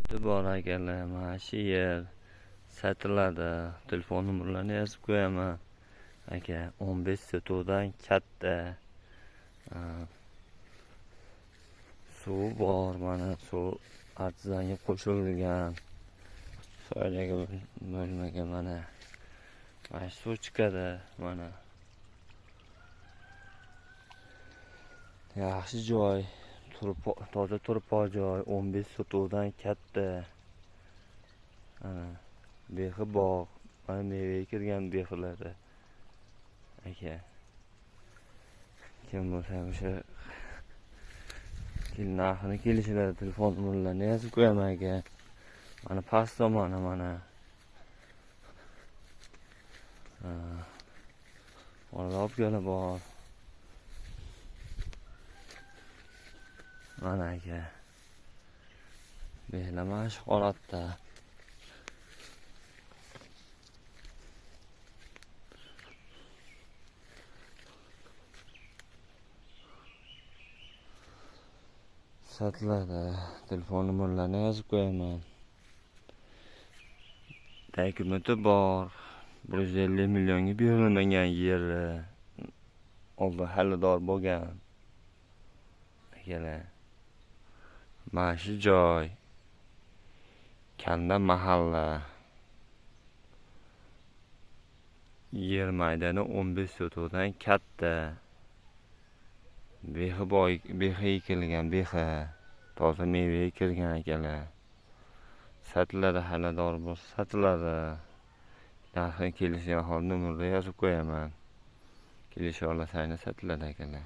Bor akalar, mana shu yer sotiladi. Telefon nomerlarini yozib qo'yaman. Aka, 15 sotuvdan katta. Suv bor, mana suv artizanga qo'shilgan. Soyadagi bo'lmaga mana. Mana suv chiqadi, mana. Yaxshi joy. Toza turpo joy, 15 sotuvdan katta. Ana bexi bog', mana mevaga kirgan bexilari. Aka, kim bo'lsa o'sha narxini kelishiladi, telefon nomerlarini yozib qo'yaman aka. Mana past tomoni mana. Orada obkala bor. Mana aka. Bexla mana shu holatda. Sotiladi. Telefon nomerlarini yozib qo'yaman. Dokumenti bor. 150 millionga berilmagan yeri. Oldin xaridor bo'lgan. Akalar. Mana shu joy. Kanda mahalla. Yer maydoni 15 sotuvdan katta. Bexi boy, bexi ekilgan, bexi toza meva ekilgan akalar. Sotiladi, xaridor bo'lsa sotiladi. Narxini kelishgan holda nomerda yozib qo'yaman. Kelisha olasanglar sotiladi akalar.